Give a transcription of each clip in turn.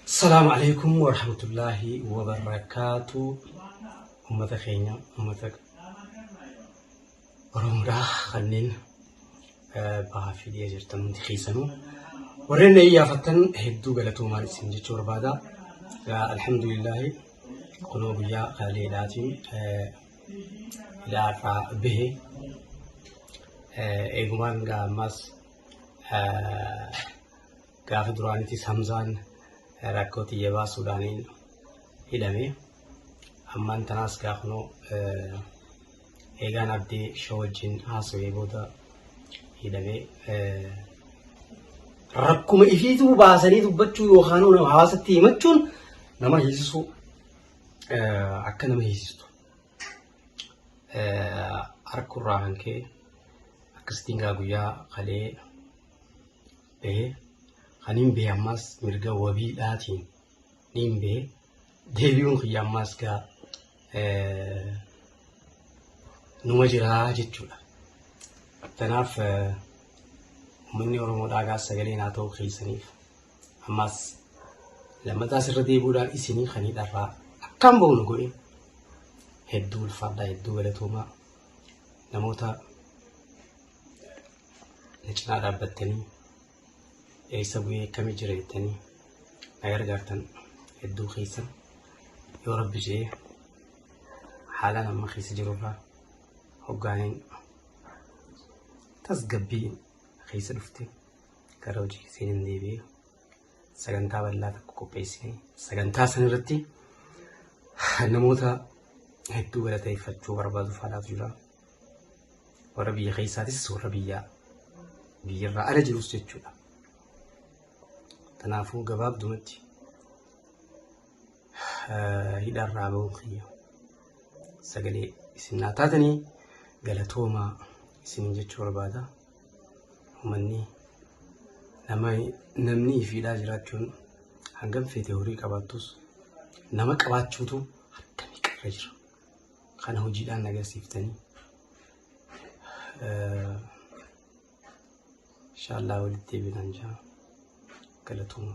Salaamu alaikum warahmatullaahi wabarakaatu. Ummata keenya, ummata Oromoodhaa kanneen bahaa fi dhiya jirtan hundi keessanuu warreen na iyyaafattan hedduu galatoomaan isin jechuu barbaada. Alhamdulillaahi, kunoo guyyaa kaleedhaatiin hidhaarraa bahe. Eegumaan gaa ammaas gaafa duraanitis Hamzaan rakkoo xiyya baasuudhaaniin hidhame. Ammaan tanaas gaa kunoo eegaan Abdii Shoo wajjin haasawee booda hidhame. Rakkuma ifiituu baasanii dubbachuu yookaan hawaasatti himachuun nama hiisisuu, akka nama hiisistu harkurraa kan ka'e akkasittiin gaa guyyaa kalee bahe. Kaniin bahe ammaas mirga wabiidhaatiin niin bahe. Deebi'uun kiyya ammaas gaa numa jiraa jechuudha. Kanaaf uummanni Oromoodhaa gaa sagalee naa ta'uu keessaniif ammaas lammataas irra deebi'uudhaan isinii kan hidharraa akkaan bahu nu godhe hedduu ulfaadhaa, hedduu galatoomaa. Namoota na cinaa dhaabbattanii eessa bu'ee akkamii jira jettanii na gargaartan hedduu keessan, yoo Rabbi jedhee haalaan amma keessa jirurraa hoggaaniin tasgabbii keessa dhufte gara hojii seenin deebi'ee sagantaa bal'aa tokko qopheessine. Sagantaa san irratti namoota hedduu galateeffachuu barbaadu faalaatu jira. Warra biyya keessaatis warra biyyarraa ala jirus jechuudha. Kanaafuu gabaabdumatti hidhaarraa bahuun kiyya sagalee isin naa taatanii galatoomaa isiniin jechuu barbaada. Uummanni nama namni ifiidhaa jiraachuun hangam feete horii qabaattus nama qabaachuutu harka meeqarra jira. Kana hojiidhaan agarsiiftanii inshallah walitti deebinaan jira. Galatooma.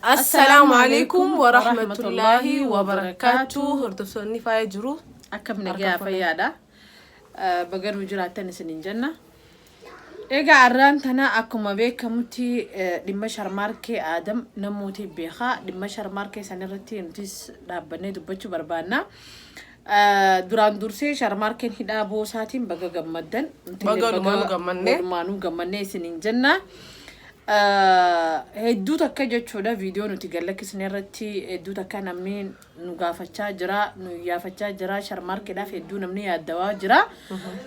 Assalaamu alaikum wa rahmatullahi wa barakaatu. Hordoftoonni faaya jiru. Akkam nagaa fayyaadha. Baga nuu jiraattan isiniin jenna. Egaa arraan tana akkuma beekamutti dhimma Sharmaarkee Aadam namooti beekaa. Dhimma Sharmaarkee san irratti nutis dhaabbannee dubbachuu barbaanna. Duraan dursee Sharmaarkeen hidhaa boosaatiin baga gammaddan. Baga walumaanuu gammannee. Walumaanuu gammannee isiniin jenna. Hedduu takka jechuudha viidiyoo nuti gallakkisne irratti hedduu takka namni nu gaafachaa jira, nu iyyaafachaa jira. Sharmaarkeedhaaf hedduu namni yaaddawaa jira.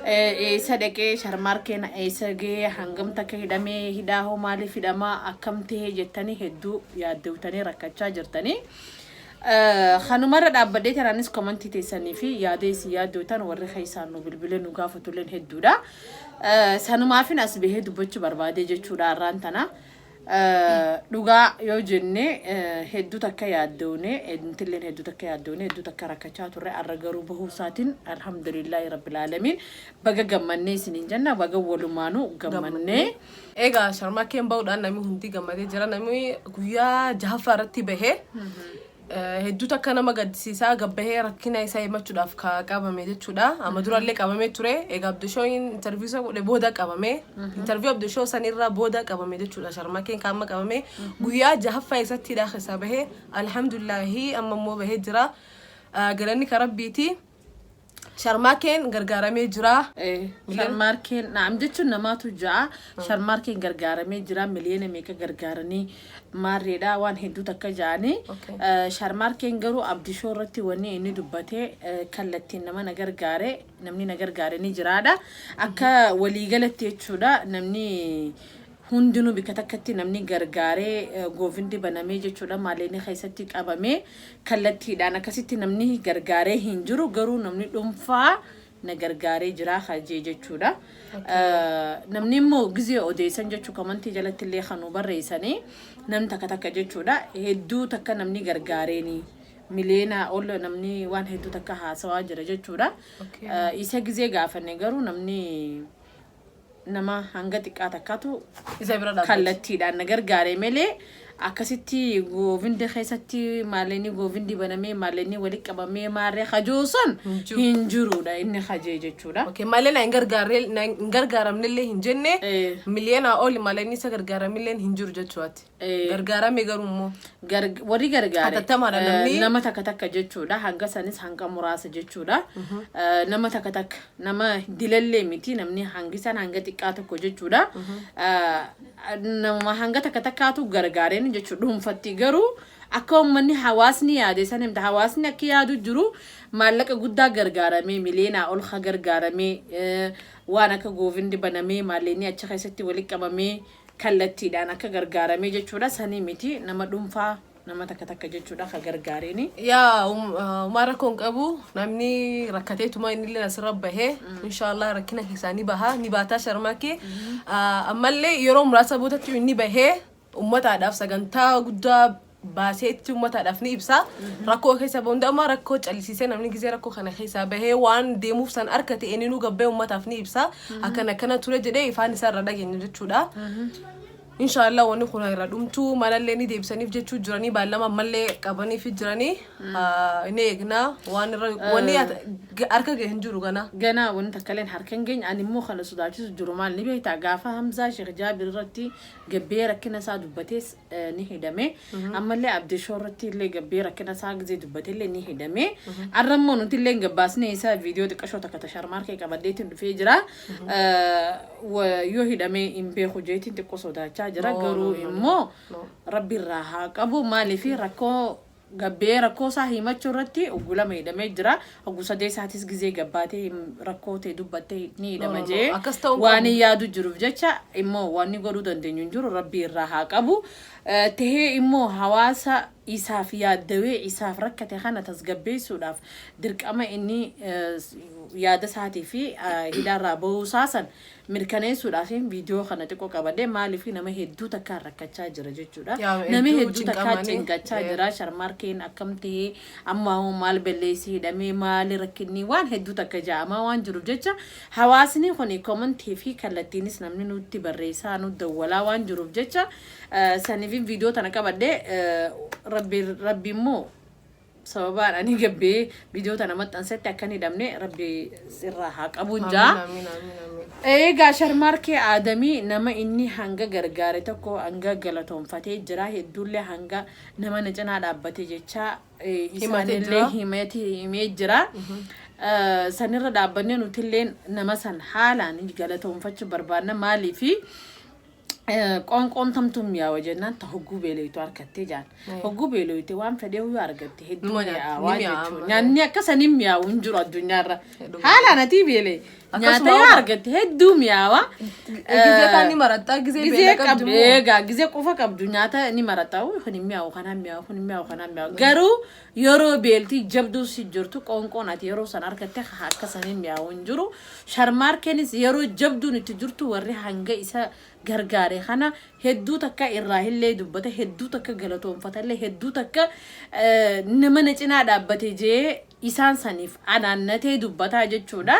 Eessa dhaqee Sharmaarkeen, eessa gahee, hangam takka hidhamee, hidhaa hoo maaliif hidhamaa, akkam tahee jettanii hedduu yaaddawtanii rakkachaa jirtanii. Kanumarra dhaabbadhee tanaanis komantii teessanii fi yaada isin yaaddootan warri keessaan nu bilbilee nu gaafatulleen hedduudha. Sanumaafin as bahee dubbachuu barbaadee jechuudha har'aan tana. Dhugaa yoo jenne hedduu takka yaaddawne, nutilleen hedduu takka yaaddawne, hedduu takka rakkachaa turre. Har'a garuu bahuu isaatiin alhamdulillaahi rabbil aalamiin, baga gammannee isiniin jenna, baga walumaanuu gammannee. Egaa Sharmaakeen bahuudhaan namni hundi gammadee jira. Namni guyyaa jahaffaa irratti bahee hedduu takka nama gaddisiisaa gabbahee rakkina isaa himachuudhaaf ka qabame jechuudha. Amma durallee qabamee ture. Egaa Abdishooyin interview isa godhe booda qabame. Interview Abdishoo sanirraa booda qabame jechuudha. Sharmaakeen kan amma qabame guyyaa jahaffaa isatti hidhaa keessaa bahee, alhamdulillaahi, amma immoo bahee jira. Galanni ka Rabbiiti. Sharmaakeen gargaaramee jira. Sharmaarkeen naam jechuun namaatu ja'a. Sharmaarkeen gargaaramee jira. Miliyoona meeqa gargaaranii maarreedha, waan hedduu takka ja'anii. Sharmaarkeen garuu Abdishoo irratti wanni inni dubbate kallattiin nama na gargaare, namni na gargaare ni jiraadha. Akka waliigalatti jechuudha, namni hundinuu bikka takkatti namni gargaaree goofindi banamee jechuudha maallaqni keessatti qabamee kallattiidhaan akkasitti namni gargaaree hin jiru, garuu namni dhuunfaa na gargaaree jira hajee jechuudha. Namni immoo gizee odeessan jechuu kamantii jalatti illee kan nu barreessanii namni takka takka jechuudha, hedduu takka namni gargaareeni miliyoona ol namni waan hedduu takka haasawaa jira jechuudha. Isa gizee gaafanne garuu namni nama hanga xiqqaa takkatu isa bira dhaabbate. Kallattiidhaan na gargaare malee. Akkasitti GoFundMe keessatti maallaqni GoFundMe banamee, maallaqni walitti qabamee, maarree hajuu sun Hin jiru. Hin jirudha inni hajee jechuudha. Okay, malee na hin gargaarre, na hin gargaaramnellee hin jenne. Miliyoonaa oli malee inni isa gargaaramillee hin jiru jechuudha. Gargaarame garuu immoo. Warri gargaare Hatattamaadha nama takka takka jechuudha. Hanga sanis hanga muraasa jechuudha. Nama takka takka, nama dilallee miti, namni hangi san hanga xiqqaa tokko jechuudha. Nama hanga takka takkaatu gargaareen jechuudha dhuunfatti. Garuu akka uummanni, hawaasni yaade san himta, hawaasni akka yaadu jiru maallaqa guddaa gargaaramee, miliyoonaa ol ha gargaaramee, waan akka GoFundMe banamee, maallaqni achi keessatti walitti qabamee, kallattiidhaan akka gargaaramee jechuudha. Sanii miti, nama dhuunfaa, nama takka takka jechuudha ka gargaareeni. Yaa uumaa, rakkoo hin qabu. Namni rakkateetuma innillee asirra bahee, inshaallah rakkina keessaa ni baha, ni baataa. Sharmaakee ammallee yeroo muraasa boodatti inni bahee ummataadhaaf sagantaa guddaa baaseetti ummataadhaaf ni ibsa. Rakkoo keessa bahuu amma rakkoo callisiisee, namni gizee rakkoo kana keessaa bahee waan deemuuf san harka ta'e, inni nu gabbee ummataaf ni ibsa. Akkana akkana ture jedhee ifaan isaa irra dhageenya jechuudha. Inshaallah wanni kun irra dhumtu malallee ni deebisaniif jechuu jiranii, baallama ammallee qabaniif jiranii ni eegna. Waan irra wanni harka gahe hin jiru gana. Ganaa wanni takka illeen harka hin geenye. Ani immoo kana sodaachisu jiru maal ni beektaa? Gaafa Hamzaa Sheekh Jaabir irratti gabbee rakkina isaa dubbatees ni hidhame. Ammallee Abdishoo irratti illee gabbee rakkina isaa gizee dubbate illee ni hidhame. Arra immoo nuti illee gabbaasnee isaa viidiyoo xiqqashoo takka tasharmaarkee qabadheetiin dhufee jira. Yoo hidhame hin beeku jeetiin xiqqoo sodaachaa jira. No, Garuu no, no, no. immoo No. Rabbi irraa haa qabu. Maaliif rakkoo gabbee rakkoo isaa himachuu irratti oggulama hidhamee jira. Oggu sadee isaatis gizee gabbaatee rakkoo ta'e dubbattee ni hidhama No, no, no. jee Akkas ta'uu hin waan qabu. hin yaadu jiruuf jecha immoo wanni godhuu dandeenyu hin jiru, Rabbi irraa haa qabu. Tahee immoo hawaasa isaaf yaaddawee isaaf rakkate kana tasgabbeessuudhaaf dirqama inni yaada isaatii fi hidhaarraa bahuu isaa san mirkaneessuudhaaf viidiyoo kana xiqqoo qabadhe. Maaliif nama hedduu takkaan rakkachaa jira jechuudha. Yaa, Namni hedduu hedduu takkaa cinqamanii, cinqachaa jira. Sharmaarkeen akkam tahee, amma hoo maal balleessee hidhamee, maali rakkinni, waan hedduu takka ja'amaa waan jiruuf jecha hawaasni kun komantii fi kallattiinis namni nutti barreessaa, nu dawwalaa waan jiruuf jecha saniif viidiyoo tana qabadhe. Rabbi immoo sababaan ani gabbee viidiyoo tana maxxansetti akka hin hidhamne Rabbi sirraa haa qabuun jaa. Amiin, amiin, amiin. Egaa Sharmaarkee Aadamii nama inni hanga gargaare tokko hanga galatoonfatee jira. Hedduullee hanga nama na cinaa dhaabbate jecha Himatee isaanillee jira. Himee jira. Sanirra dhaabbannee nutillee nama san haalaan galatoonfachuu barbaanna. Maaliifi qoonqoon tamtuun mi'aawa jennaan ta hogguu beeloytu harkattee jaan. Hogguu beeloyte waan fedhee yoo argatte hedduu Numa nyaatti, mi'aawaa ni mi'aawa. jechuudha. Nyaanni akka saniin mi'aawu hin jiru addunyaarra. Hedduu. Haalaan atii beelee. Nyaata Akkasuma yoo hoo- argatte hedduu mi'aawa. Gizee kaan ni maraxxaa, gizee Gizee beela qabdu qabdu immoo. Egaa gizee qufa qabdu nyaata ni maraxxa. Kun hin mi'aawu, kanaan mi'aawu, kun hin mi'aawu, kanaan mi'aawu. Garuu yeroo beeltii jabduu si jirtu qoonqoon ati yeroo san argatte akka saniin mi'aawu hin jiru. Sharmaarkeenis yeroo jabduun itti jirtu warri hanga isa gargaare kana hedduu takka irraa illee dubbate, hedduu takka galatoonfatallee, hedduu takka nama na cinaa dhaabbate jee isaan saniif anaannatee dubbataa jechuudha.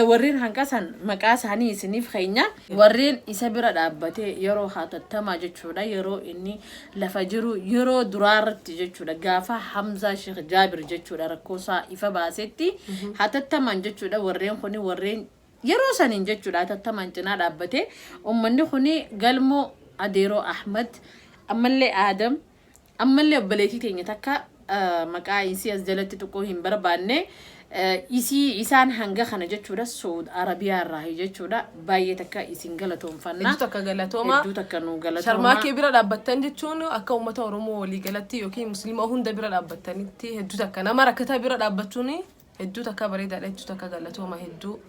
Warreen hanqa san maqaa isaanii isiniif keenya. Warreen isa bira dhaabbate yeroo hatattamaa jechuudha. Yeroo inni lafa jiru yeroo duraa irratti jechuudha. Gaafa Hamzaa Sheekh Jaabir jechuudha rakkoosaa ifa baasetti hatattamaan jechuudha. Warreen kuni warreen yeroo saniin jechuudha hatattamaan cinaa dhaabbate. Uummanni kuni Galmoo Adeeroo Ahmad, ammallee Aadam, ammallee obboleettii teenya takka maqaa isii as jalatti tuquu hin barbaanne, isii isaan hanga kana jechuudha Saud Arabiyaa irraa jechuudha. Baay'ee takka isin galatoonfanna. Hedduu takka galatooma. Hedduu takka nu galatooma. Sharmaakee bira dhaabbattan jechuun akka uummata Oromoo waliigalatti yookiin Musliima hunda bira dhaabbattanitti hedduu takka nama rakkataa bira dhaabbachuun hedduu takka bareedaadha. Hedduu takka galatooma hedduu.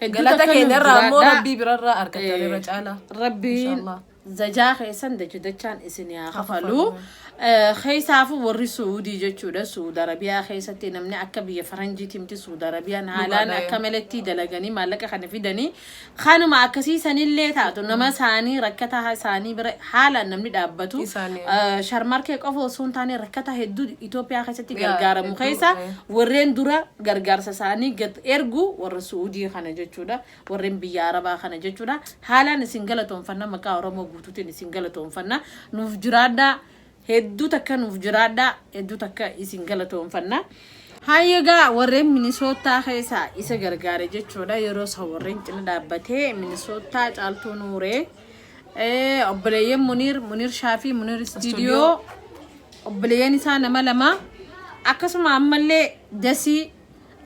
Hedduu Galata takka keenya irraa immoo nuuf jiraadha. Rabbii birarraa argattan irra caala. Rabbiin Inshallah. zajaa keessan dacha dachaan isin haa kafalu. Keessaafuu warri Suudii jechuudha. Suud Arabiyaa keessatti namni akka biyya faranjiitii miti. Suud Arabiyaan haalaan Dhugaadha. akka malatti dalaganii maallaqa kana fidanii, kanuma akkasii sanillee taatu nama isaanii, rakkataa isaanii bira haalaan namni dhaabbatu. Isaanii. Sharmarkee qofa osoo hin taane, rakkataa hedduu Itoophiyaa keessatti gargaaramu hedduu, keessa warreen dura gargaarsa isaanii gad ergu warra Suudii kana jechuudha. Warreen biyya Arabaa kana jechuudha. Haalaan isin galatoonfanna, maqaa Oromoo guutuutiin isin galatoonfanna. Nuuf jiraadhaa. Hedduu takka nuuf jiraadhaa. Hedduu takka isin galatoonfanna. Hayyagaa, warreen Minisootaa keessaa isa gargaare jechuudha. Yeroo isa warreen cina dhaabbatee Minisootaa Caaltuu Nuuree, obboleeyyan Muniir, Muniir Shaafii, Muniir Istiidiyoo, obboleeyyan isaa nama lama, akkasuma ammallee Dasii,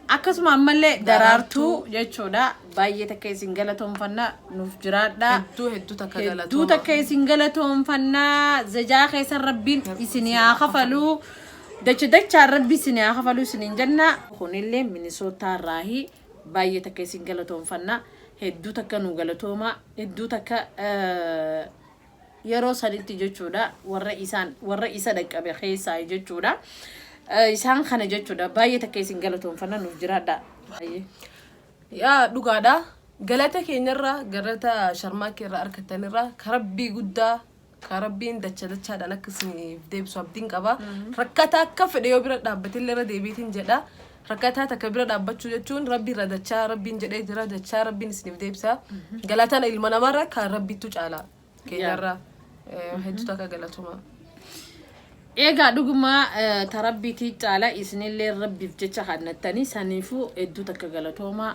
akkasuma ammallee Daraartuu jechuudha. Baay'ee takka isin galatoonfanna, nuuf jiraadhaa. Hedduu hedduu takka Hedduu galatooma. takka isin galatoonfannaa. Zajaa keessan Rabbiin isin haa kafaluu. Dacha dachaan Rabbi isin haa kafaluu isiniin jenna. Kunillee Minisootaa irraahi, baay'ee takka isin galatoonfanna. Hedduu takka nu galatooma. Hedduu takka yeroo sanitti jechuudha, warra isaan warra isa dhaqqabe keessaa jechuudha. Isaan kana jechuudha, baay'ee takka isin galatoonfanna, nuuf jiraadha. Baay'ee. Yaa, dhugaadha. Galata keenyarraa, galata Sharmaakee irraa argatanirraa, ka Rabbii guddaa, ka Rabbiin dacha dachaadhaan akka isiniif deebisu abdiin qaba. Rakkataa akka fedhe yoo bira dhaabbatillee, irra deebiitiin jedha. Rakkataa takka bira dhaabbachuu jechuun Rabbi irra dachaa, Rabbiin jedhee jira, dachaa Rabbiin isiniif deebisa. Galataan ilma namaarra kan Rabbiitu caala. Keenyarraa hedduu takka galatuma. Egaa dhuguma tarabbiitii caala, isinillee Rabbiif jecha kannattanii, saniifuu hedduu takka galatoomaa.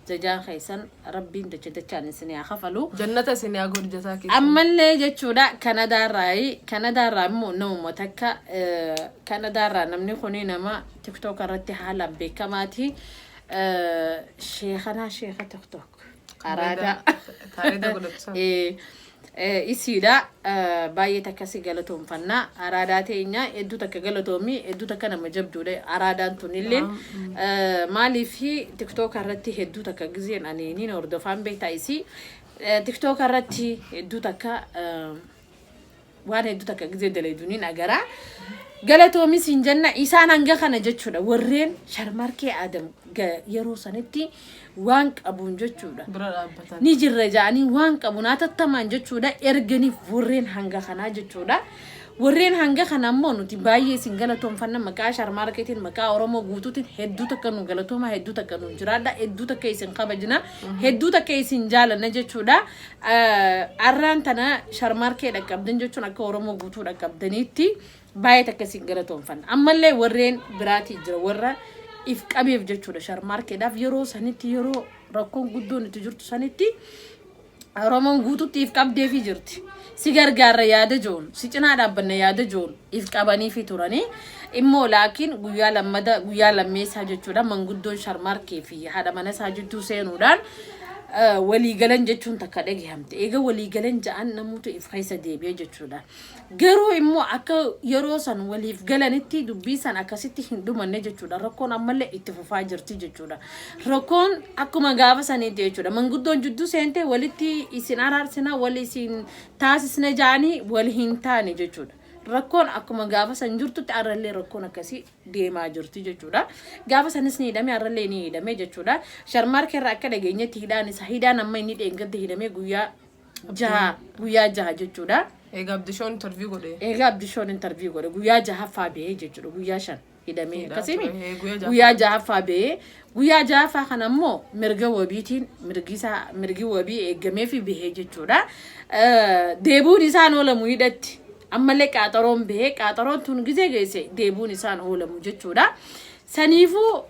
Jajaan keessan Rabbiin dacha dachaan isin haa kafalu. Jannata isin haa godhu jasaa keessa. Ammallee jechuudha, Kanadaarraayi. Kanadaarraa immoo namuma takka, Kanadaarraa namni kuni nama TikTok irratti haalaan beekamaati. Sheekanaa, sheeka TikTok. Araadaa. Taarida godhatu sana. Isiidha, baay'ee takka si galatoonfannaa. Araadaa teenya, hedduu takka galatoomi. Hedduu takka nama jabduudha araadaan tunilleen. Maaliif, TikTok irratti hedduu takka gizeen ani niin hordofaan beektaa isii. TikTok irratti hedduu takka waan hedduu takka gizee dalayduniin agaraa. Galatoomis hin jenna. Isaan hanga kana jechuudha, warreen Sharmarkee Adam yeroo sanitti waan qabuun jechuudha. Bira dhaabbatan. Ni jirra ja'anii waan qabuun hatattamaan jechuudha erganiif, warreen hanga kanaa jechuudha. Warreen hanga kana immoo nuti baay'ee isin galatoonfanna, maqaa Sharmaarkeetiin, maqaa Oromoo guutuutiin. Hedduu takka nu galatooma, hedduu takka nu jiraadha, hedduu takka isin kabajna, hedduu takka isin jaalanna jechuudha. Arraan tana Sharmaarkee dhaqqabdan jechuun akka Oromoo guutuu dhaqqabdaniitti baay'ee takka isin galatoonfanna. Ammallee warreen biraatii jira, warra if qabeef jechuudha Sharmaarkeedhaaf yeroo sanitti, yeroo rakkoon guddoon itti jirtu sanitti Oromoon guututti if qabdeefii jirti. Si gargaarra yaada joon, si cinaa dhaabbanna yaada joon if qabaniifi turanii. Immoo laakiin guyyaa lammada, guyyaa lammeessaa jechuudha, manguddoon Sharmaarkee fi haadha mana isaa jidduu seenuudhaan waliigalan jechuun takka dhagahamte. Eega waliigalan ja'an, namoota if keessa deebi'e jechuudha. Garuu immoo akka yeroo san waliif galanitti dubbii san akkasitti hin dhumanne jechuudha. Rakkoon ammallee itti fufaa jirti jechuudha. Rakkoon akkuma gaafa saniitti jechuudha. Manguddoon jidduu seente, walitti isin araarsina, wal isin taasisna ja'anii wal hin taane jechuudha. Rakkoon akkuma gaafa san jirtutti arrallee rakkoon akkasii deemaa jirti jechuudha. Gaafa sanis ni hidhame, arrallee ni hidhame jechuudha. Sharmaarkee irraa akka dhageenyetti hidhaan isa hidhaan amma inni dheengadda hidhamee guyyaa 6, guyyaa 6 jechuudha. Egaa Abdishoon interview godhe. Egaa Abdishoon interview godhe guyyaa jahaffaa bahee jechuudha. Guyyaa 5 hidhamee Hidhaa akkasimi. ture, guyyaa jahaffaa. Guyyaa jahaffaa bahee, guyyaa jahaffaa kana immoo mirga wabiitiin, mirgi isaa, mirgi wabii eeggameefi bahee jechuudha. Deebuun isaan oolamu hidhatti. Ammallee qaaxaroon bahee, qaaxaroon tun gizee geesse deebuun isaan oolamu jechuudha. Saniifuu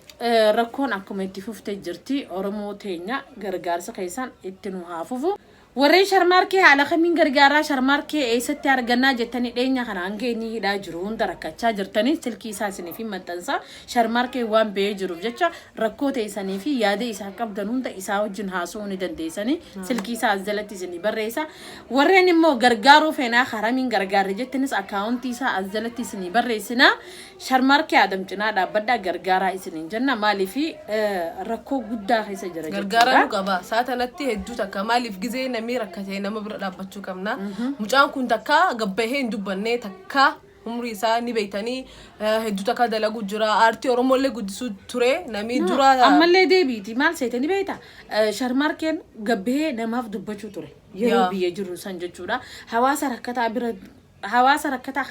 rakkoon akkuma itti fufte jirti. Oromoo teenya, gargaarsa keessan itti nu haa fufu. Warreen Sharmaarkee haala kamiin gargaaraa, Sharmaarkee eessatti argannaa jettanii dhiyeenya kana hanga inni hidhaa jiru hunda rakkachaa jirtanii, silkii isaa isiniif hin maxxansa. Sharmaarkee waan ba'ee jiruuf jecha rakkoo teessanii fi yaada isaa qabdan hunda isaa wajjin haasa'uu ni dandeessanii. Silkii isaa as jalatti isinii barreessa. Warreen immoo gargaaruu feenaa, haramiin gargaarre jettanis, akkaawuntii isaa as jalatti isinii barreessina. Sharmaarkee Adam cinaa dhaabbadhaa, gargaaraa isiniin jenna. Maaliif, rakkoo guddaa keessa jira Gargaaramuu jechuudha. qaba. Sa'a tanatti hedduu takka, maaliif, gizee namni rakkate nama bira dhaabbachuu qabna. Mucaan kun takka gabbahee hin dubbanne takka. Umrii isaa ni beeytanii, hedduu takka dalagu jira. Aartii Oromollee guddisuu ture namni dura. Ammallee deebiiti maal seetanii beekta, Sharmaarkeen gabbahee namaaf dubbachuu ture yeroo biyya jiru san jechuudha. Hawaasa rakkataa bira, hawaasa rakkataa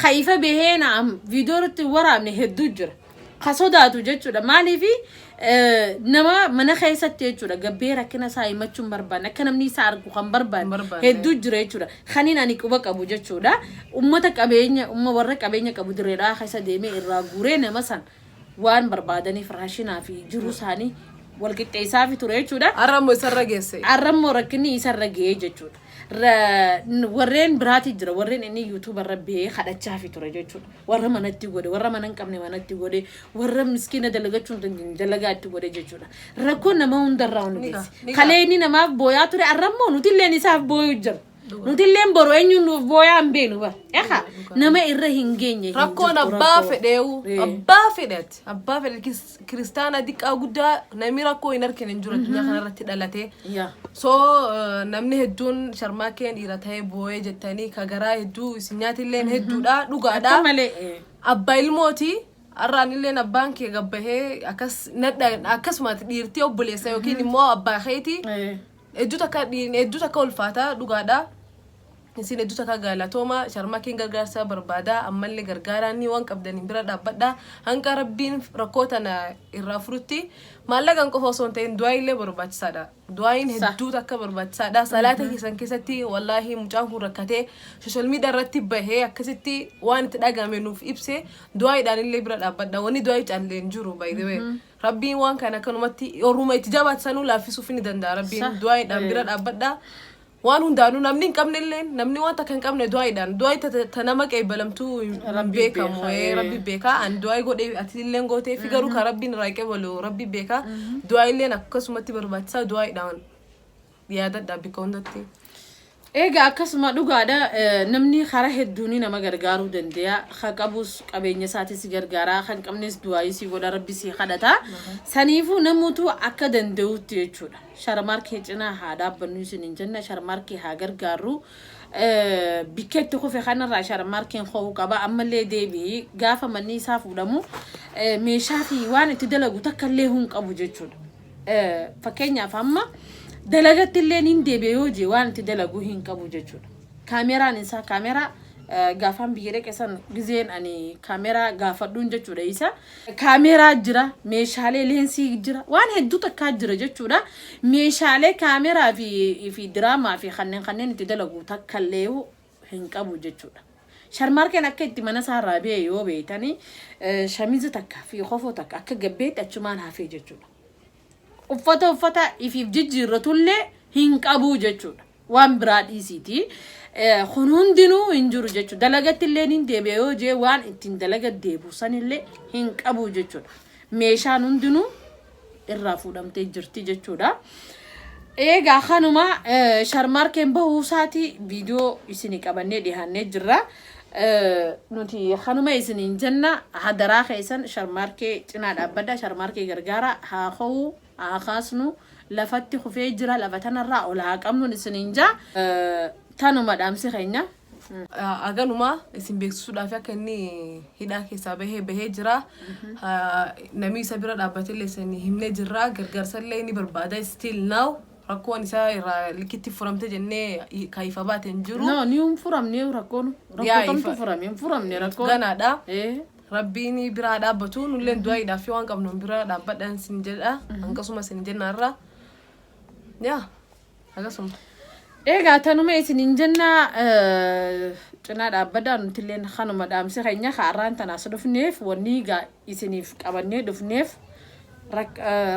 khaifa bahee naam viidiyoo irratti waraabne hedduu jira. Ka sodaatu jechuudha. Maaliifi nama mana keessatti jechuudha gabbee rakkina isaa himachuu hin barbaanne, akka namni isaa argu kan barbaanne barbaanne. Hedduu jira jechuudha. Kaniin ani quba qabu jechuudha. Ummata qabeenya, umma warra qabeenya qabu direedhaa keessa deemee irraa guuree nama san waan barbaadaniif raashinaa fi jiruu isaanii wal qixxeessaafi ture jechuudha. Har'a immoo isarra geesse. Arrammoo rakkinni isarra ga'ee jechuudha. Warreen biraati jira, warreen inni YouTube irra bahee kadhachaafi ture jechuudha. Warra manatti godhe, warra mana hin qabne manatti godhe, warra miskiina dalagachuu hin dandeenye dalagaa itti godhe jechuudha. Rakkoon nama hundarraa nu geesse. Kalee inni namaaf booyaa ture, arrammoo nutilleen isaaf booyuu jira. Nutilleen boru eenyuun nuuf booyaa hin beenu bara. Egaa nama irra hin geenye hin Rakkoon jirtu abbaa rakkoo. Fedheewu abbaa fedheeti, abbaa fedhe, kiristaana diqqaa guddaa namni rakkoo hin argine hin jiru addunyaa kanarratti dhalatee. So namni hedduun Sharmaakeen dhiira ta'ee boo'ee jettanii ka garaa hedduu isin nyaatilleen hedduudha, dhugaadha. Akka malee. Abbaa ilmooti. Har'aan illeen abbaan kee gabbahee akkas nadha, akkasumas dhiirtii obboleessa yookiin immoo abbaa keeti. Hedduu takka hedduu takka ulfaata, dhugaadha. Isin hedduu takka galatooma. Sharmaakeen gargaarsa barbaada, ammallee gargaaraan waan qabdaniin bira dhaabbadha. Hanqa Rabbiin rakkoo tana irraa furutti maallaqaan qofa osoo hin ta'in du'aa illee barbaachisaadha. Du'aayin hedduu takka barbaachisaadha. Salaata keessan keessatti, wallaahi, mucaan kun rakkatee social media irratti bahee akkasitti waan itti dhagahame nuuf ibse, du'aayiidhaan illee bira dhaabbadha. Wanni du'aayii caallee hin jiru, by the way. Rabbiin waan kana akkanumatti oruma itti jabaatsanuu laaffisuuf ni danda'a Rabbiin. Du'aayiidhaan bira dhaabbadha. Waan hundaanuu namni hin qabne illee, namni waan takka hin qabne du'aayiidhaan, du'aayi ta nama qeebalamtuu hin Rabbi beekamu. Beeka, Rabbi beeka. An du'aayi godhee ati illee gootee fi garuu kan Rabbiin irraa qeebalu Rabbi beeka. Du'aayi illeen akkasumatti barbaachisaa, du'aayiidhaan yaadadha bikka hundatti. Egaa akkasuma dhugaadha, namni karaa hedduun nama gargaaruu danda'a. Ka qabus qabeenya isaatis gargaara, kan qabnes du'aayii si godha, Rabbi si kadhata. Saniifuu namoota akka danda'utti jechuudha. Sharmaarkee cinaa haa dhaabbannu isin hin jenna, Sharmaarkee haa gargaarru. Bikka itti kufe kanarraa Sharmaarkeen ho'uu qaba. Ammallee deebi'ee gaafa manni isaa fuudhamu meeshaa fi waan itti dalagu takka illee hin qabu jechuudha. Fakkeenyaaf amma dalagatti illee niin deebi'e yoo jee waan itti dalagu hin qabu jechuudha. Kaameraan isaa kaameraa gaafaan biyya dhaqe san gizeen ani kaameraa gaafadhuun jechuudha isa. Kaameraa jira, meeshaalee leensii jira, waan hedduu takkaa jira jechuudha. Meeshaalee kaameraa fi diraamaa fi kanneen itti dalagu takka illee hin qabu jechuudha. Sharmaarkeen akka itti mana isaa irraa ba'e yoo beektanii, shamiza takka fi kofoo takka akka gabbeetti achumaan hafee jechuudha. Uffata ifiif jijjiirratullee hin qabu jechuudha. Waan biraa dhiisiiti. Kun hundinuu hin jiru jechuudha. Dalagatti illee ni deebi'a yoo jee waan ittiin dalaga deebu sanillee hin qabu jechuudha. Meeshaan hundinuu irraa fuudhamtee jirti jechuudha. Egaa kanuma Sharmaarkeen bahuu isaati viidiyoo isinii qabannee dhiyaannee jirra. Nuti kanuma isiniin jenna, hadaraa keessan Sharmaarkee cinaa dhaabbadha, Sharmaarkee gargaara, haa ho'u, haa kaasnu, lafatti kufee jira, lafa tanarraa ol haa qabnuun isiniin jaa. Tanuma dhaamsi keenya. Aganuma isin beeksisuudhaaf akka inni hidhaa keessaa bahee jira. Namni isa bira dhaabbatillee isin himnee jirra. Gargaarsallee ni barbaada still now. Rakkoon isaa irraa likitti furamte jennee ka ifa baate hin jiru. No, ni hin furamne rakkoon. Yaa, Rakkoo kamtu ifa- furame? Hin furamne rakkoon. Ganaadha. Rabbiin biraa dhaabbatu, nulleen du'aayiidhaaf waan qabnu bira dhaabbadhaan isin jedha. Akkasuma isin jennaarra. Yaa, akkasuma. Egaa tanuma isiniin jenna, cinaa dhaabbadhaa, nutilleen kanuma dhaamsi keenya kaarraan tanaas dhufneef, wanni egaa isiniif qabannee dhufneef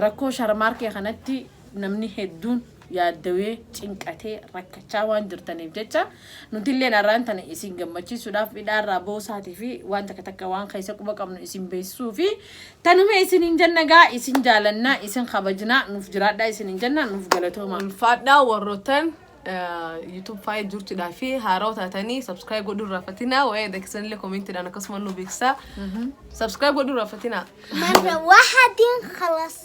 rakkoo Sharmaarkee kanatti namni hedduun yaaddawee cinqatee rakkachaa waan jirtaniif jecha nutilleen har'aan tana isin gammachiisuudhaaf hidhaarraa boosaatii fi waan takka takka waan keessa quba qabnu isin beeksisuu fi tanuma isiniin jenna. Gaa isin jaalannaa, isin kabajnaa, nuuf jiraadhaa isiniin jenna, nuuf galatooma. Ulfaadhaa. Warroottan YouTube faaya jirtudhaa fi haarawaa taatanii subscribe godhuu irraa fatinaa. Waa'ee dhaqisanillee koomentiidhaan akkasuma nu beeksisaa. Subscribe godhuu irraa fatinaa. مرة واحدة خلاص.